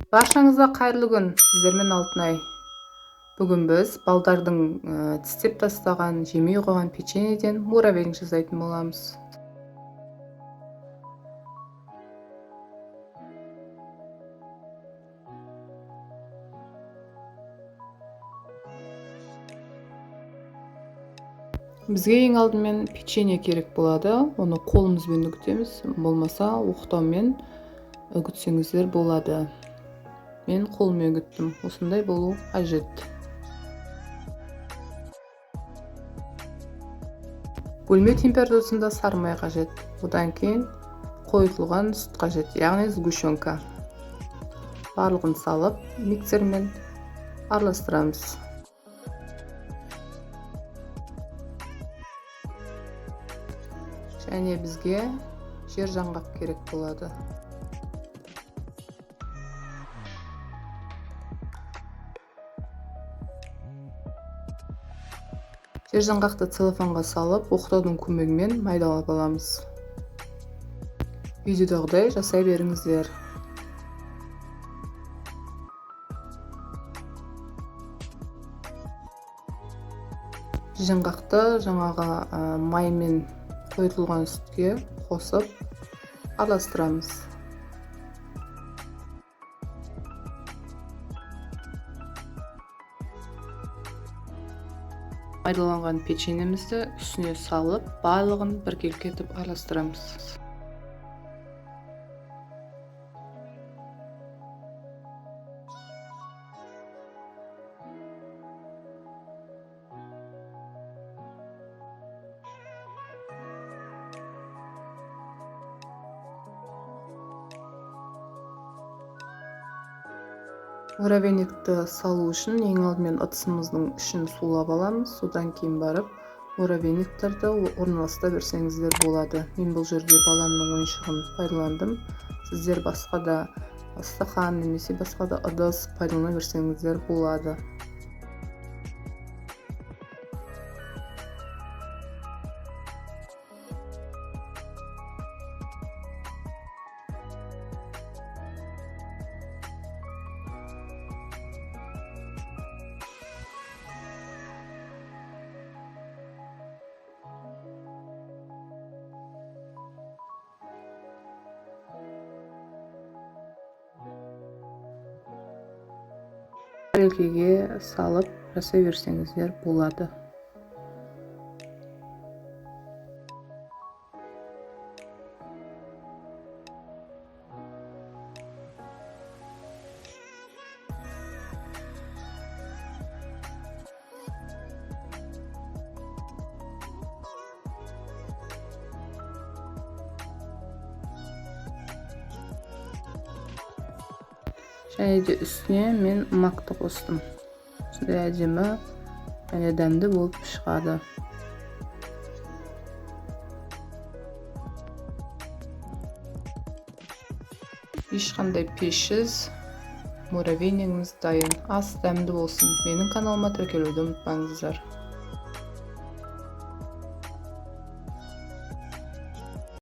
Баршаңызға қайырлы күн! Сіздермен Алтынай. Бүгін біз балдардың тістеп тастаған, жемей қойған печеньеден муравейник жасайтын боламыз. Бізге ең алдымен печенье керек болады. Оны қолымызбен үгітеміз, болмаса оқтаумен үгітсеңіздер болады. Мен қолыммен үгіттім. Осындай болу қажет. Бөлме температурасында сары май қажет. Одан кейін қойытылған сүт қажет, яғни сгущенка. Барлығын салып, миксермен араластырамыз. Және бізге жер жаңғақ керек болады. Жер жаңғақты целлофанға салып, оқтаудың көмегімен майдалап аламыз. Видеодағыдай жасай беріңіздер. Жаңғақты жаңағы маймен қойытылған сүтке қосып араластырамыз. Майдаланған печеньемізді үстіне салып, барлығын біркелкі етіп араластырамыз. Муравейникті салу үшін ең алдымен ыдысымыздың ішін сулап аламыз, содан кейін барып муравейниктерді орналастыра берсеңіздер болады. Мен бұл жерде баламның ойыншығын пайдаландым. Сіздер басқа да стақан немесе басқа да ыдыс пайдалана берсеңіздер болады. Тарелкеге салып жасай берсеңіздер болады. Және де үстіне мен макты қостым. Осындай әдемі және дәмді болып шығады. Ешқандай пешсіз муравейнигіміз дайын. Ас дәмді болсын. Менің каналыма тіркелуді ұмытпаңыздар.